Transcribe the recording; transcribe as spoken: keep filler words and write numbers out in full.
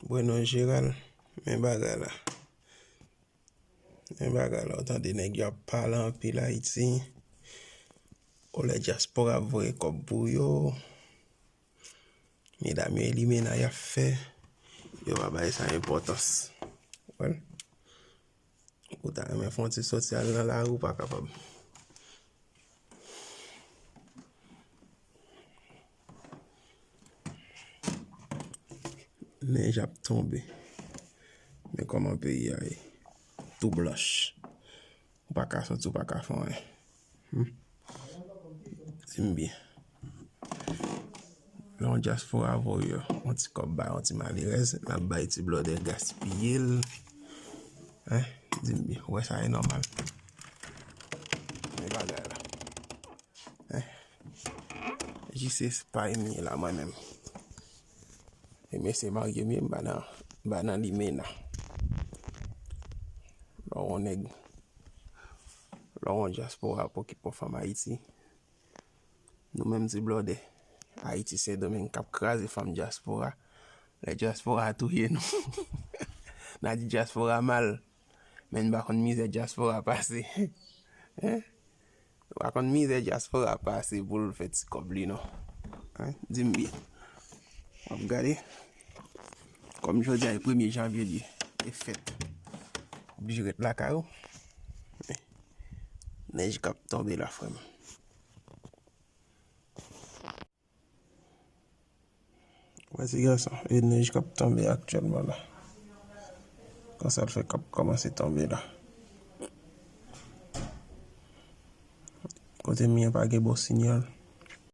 Bueno, Jeral, men bagay la. Men bagay la, ou tande nèg yo ap pale anpil Ayiti. O lè dyaspora ap voye kòb pou yo. Medam yo elimina y ap fè. Yo pa bay sa enpòtans. Well, ou ta renmen fè yon ti sòti al nan lari, ou pa kapab. Nèj ap tonbe. Men kòman peyi a ye. Tou blanch. Ou pa ka sòti, ou pa ka fè anyen. Hmm? Di m byen. Lè yon dyaspora voye yon ti kòb bay yon ti malerèz, l ap bay ti blòdè gaspiye l. Hein? Di m byen. Ou wè sa e nòmal? Men bagay la. Hein? Jis espay m ye la mwen menm. E mesye marye m ye, m pa nan, m pa nan limena. Lè w yon nèg, lè w yon dyaspora ap okipe yon fanm Ayiti. Nou menm ti blòdè Ayiti, Sendomeng k ap kraze fanm dyaspora. Lè dyaspora touye nou. N a di dyaspora mal. Men n pa konn mizè dyaspora pase. Hein? Ou pa konn mizè dyaspora pase pou l fè ti kòb li non. Hein? Di m byen. W ap gade. Kòm jodi a e premye janvye li ye. E fèt. Oblije ret lakay ou. Nèj k ap tonbe la, frè m. Wè ti gason, e nèj k ap tonbe aktyèlman la. Konsa l fè k ap kòmanse tonbe la. Kote m ye pa gen bon sinyal.